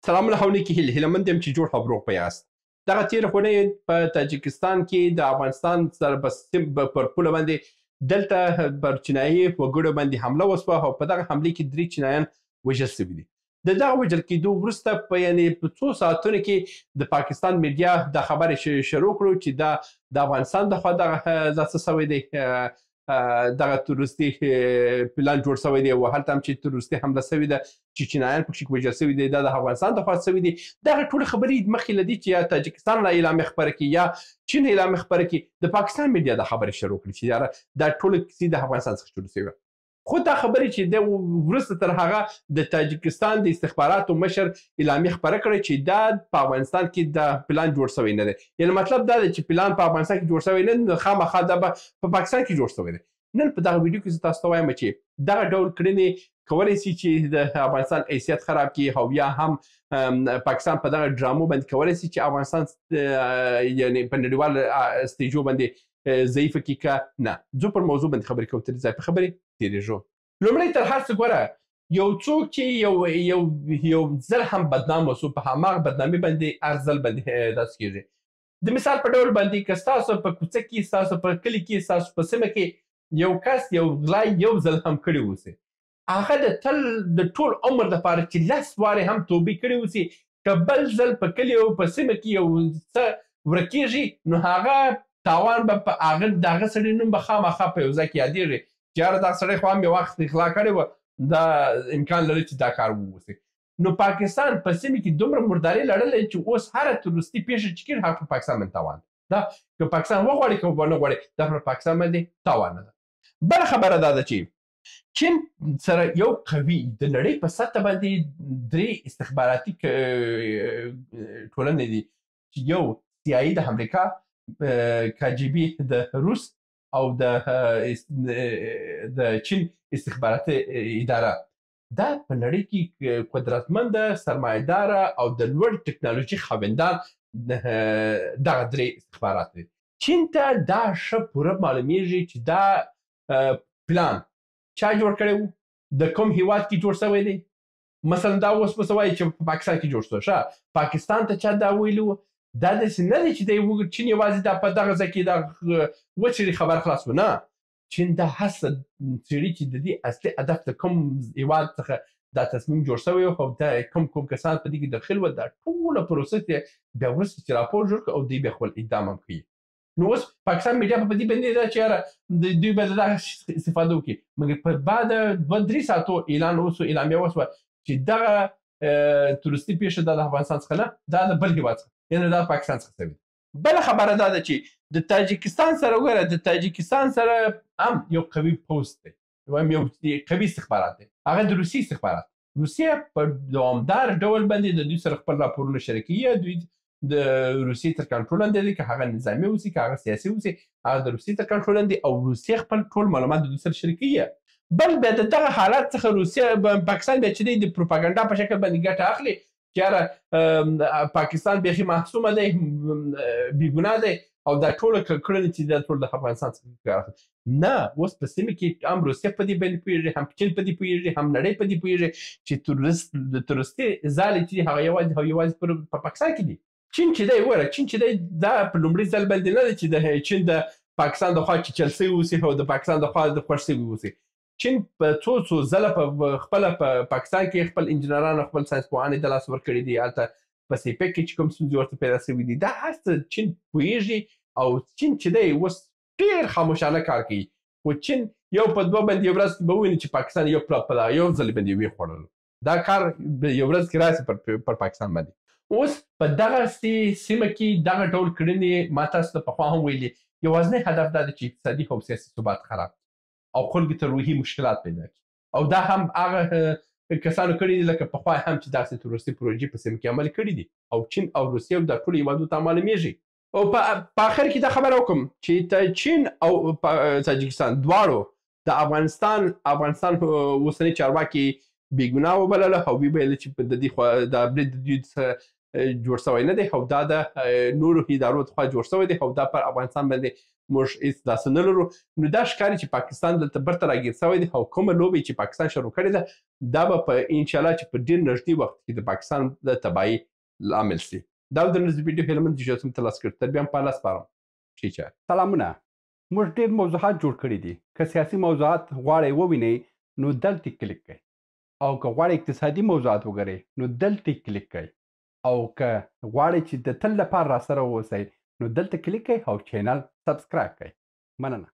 سلامونه او نیکې هیلې، هیله مند یم چې جوړ او روغ به یاست. دغه تېره اونۍ په تاجکستان کې د افغانستان سره په سیم پر پوله باندې دلته پر چینایي وګړو باندې حمله وسوه او په دغه حملې کې درې چینایان وژل شوي دي. د دغه وژل کېدو وروسته په یعنی په څو ساعتونو کې د پاکستان میډیا دا خبرې شروع کړو چې دا د افغانستان د خوا دغه دا څه سوی دی، دغه تروریستي پلان جوړ شوی دی او هلته هم چې تروریستي حمله شوې ده چې چینایان پکې وژل شوي دي، دا د افغانستان د خوا شوي دي. دغه ټول خبرې مخکې له دې چې یا تاجکستان لا اعلامیه خپره کړي یا چین اعلامیه خپره کړي، د پاکستان میډیا دا خبرې شروع کړې چې یاره دا ټول کیسې د افغانستان څخه شروع شوې. خو دا خبرې چې د وروسته تر هغه د تاجکستان د استخباراتو مشر اعلامیه خپره کړې چې دا په افغانستان کې دا پلان جوړ شوی نه دی، یعنی مطلب دا دی چې پلان په افغانستان کې جوړ شوی نه دی، خامخا دا به په پاکستان کې جوړ شوی دی. نن په دغه ویډیو کې زه تاسو ته وایم چې دغه ډول کړنې کولی شي چې د افغانستان حیثیت خراب کړي او یا هم پاکستان په دغه ډرامو باندې کولی شي چې افغانستان یعنی په نړیوال ستیجو باندې ضعیفه کړي که نه. ځو پر موضوع باندې خبرې کوو، تر ځای په خبرې تېرېږو. لومړی تر هر څه ګوره، یو څوک چې یو یو یو ځل هم بدنام وسو، په هماغه بدنامي باندې هر ځل باندې داسې کېږي. د مثال په ډول باندې که ستاسو په کوڅه کې، ستاسو په کلي کې، ستاسو په سیمه کې یو کس یو غلا یو ځل هم کړی اوسي، هغه د تل د ټول عمر دپاره چې لس وارې هم توبې کړې اوسي، که بل ځل په کلي او په سیمه کې یو څه ورکېږي، نو هغه تاوان به په هغه د هغه سړي نوم به خامخا په یو ځای کې یادېږي چې یاره دا سړی خو هم یو وخت غلا کړې وه، دا امکان لري چې دا کار ووسي. نو پاکستان په سیمه کې دومره مرداري لړلې چې اوس هره تروریستي پېښه چې کېږي هغه پر پاکستان باندې تاوان ده. دا که پاکستان وغواړي که ونه غواړي، دا پر پاکستان باندې تاوان ده. بله خبره دا ده چې چین سره یو قوي د نړۍ په سطح باندې درې استخباراتي ټولنې دي چې یو سي آی د امریکا، کاجیبي د روس او د چین استخباراتي اداره. دا په نړۍ کې قدرتمنده، سرمایهداره او د لوړ ټکنالوژي خاوندان دغه درې استخبارات دي. چین ته دا ښه پوره معلومیږي چې دا پلان چا جوړ کړی و، د کوم هیواد کې جوړ شوی دی. مثلا دا اوس به وایي چې په پاکستان کې جوړ شو، ښه پاکستان ته چا دا ویلي و؟ دا داسې نه دی چې دی چین یوازې دا په دغه ځای کې دا وڅېړي خبر خلاص و، نه، چین دا هر څه څېړي چې د دې اصلي هدف د کوم هیواد څخه دا تصمیم جوړ شوی او دا کوم کوم کسان په دې کې داخل و، دا ټوله پروسه چې بیا وروسته چې راپور جوړ کړ او دوی بیا خپل اقدام هم کوي. نو اوس پاکستان میډیا په دې باندې ده چې یاره دوی به دا استفاده وکړي، مګر په بعد 2-3 ساعتو اعلان وسو، اعلامیه وسوه چې دغه تروریستي پېښه دا د افغانستان څخه نه، دا د بل هیواد څخه، یعنی دا پاکستان څخه شوې. بله خبره دا ده چې د تاجکستان سره وګوره، د تاجکستان سره هم یو قوي پوست دی، هم یو قوي استخبارات دی، هغه د روسیې استخبارات. روسیه په دوامدار ډول باندې د دوی سره خپل راپورونه شریکوي، دوی د روسیې تر کنټرول لاندې دی، که هغه نظامي اوسي که هغه سیاسي اوسي، هغه د روسیې تر کنټرول لاندې او روسیه خپل ټول معلومات د دوی سره شریکوي. بل بیا د دغه حالت څخه روسیه پاکستان بیا چې دی د پروپاګنډا په شکل باندې ګټه اخلي چې یاره پاکستان بیخي معصومه دی، بېګناه دی او دا ټوله کړنې چې دا ټول د افغانستان څخه کار اخلي. نه، اوس په سیمه کې هم روسیه په دې باندې پوهېږي، هم چین په دې پوهېږي، هم نړۍ په دې پوهېږي چې د تروریستي ځالې چې هغه یوازې او یوازې په پاکستان کې دي. چین چې دی وګوره، چین چې دی دا په لومړي ځل باندې نه دی چې د چین د پاکستان د خوا چې چل سوي اوسي او د پاکستان د خوا د خوښ سوي اوسي. چین په څو څو ځله په خپله په پاکستان کې خپل انجینران او خپل ساینس پوهان یې د لاس ورکړي دي، هلته په سیپک کې چې کوم ستونزې ورته پیدا سوي دي، دا هر څه چین پوهېږي. او چین چې دی اوس ډېر خاموشانه کار کوي، خو چین یو په دوه باندې یو ورځ به وویني چې پاکستان یو پلا په یو ځل باندې ویې خوړلو، دا کار یو ورځ کې راسي پر پاکستان باندې. اوس په دغه سیمه کې دغه ډول کړنې ما تاسو ته پخوا هم ویلي، یوازنی هدف دا دی چې اقتصادي او سیاسي ثبات خراب کړي او خلکو ته روحي مشکلات پیدا کړي. او دا هم هغه کسانو کړي دي لکه پخوا هم چې داسې تروریستي پروژې په سیمه کې عمل کړي دي، او چین او روسیه او دا ټولو هېوادو ته معلومېږي. او په آخر کې دا خبره وکړم چې چین او تاجکستان دواړو د افغانستان اوسني چارواکي بېګناه وبلله او ویې ویل چې د دې خوا دا برید د دوی څخه جوړ شوی نه دی او دا د نورو ادارو څخه جوړ شوی دی او دا پر افغانستان باندې موږ هیڅ داسې نه لرو. نو دا ښکاري چې پاکستان دلته برته راګیر شوی دی، او کومه لوبه چې پاکستان شروع کړې ده دا به په ان شاء الله چې په ډیر نږدې وخت کې د پاکستان د تباهي لامل شي. دا د نن ویډیو هیله مند چې تاسو ترلاسه کړئ. تر بیا هم په الله سپارم. ښې چارې. سلامونه، موږ ډیر موضوعات جوړ کړي دي. که سیاسي موضوعات غواړئ ووینئ نو دلته کلیک کړئ، او که غواړئ اقتصادي موضوعات وګورئ نو دلته کلیک کړئ، او که غواړئ چې د تل لپاره راسره واوسئ نو دلته کلیک کړئ او چینل سبسکرایب کړئ. مننه.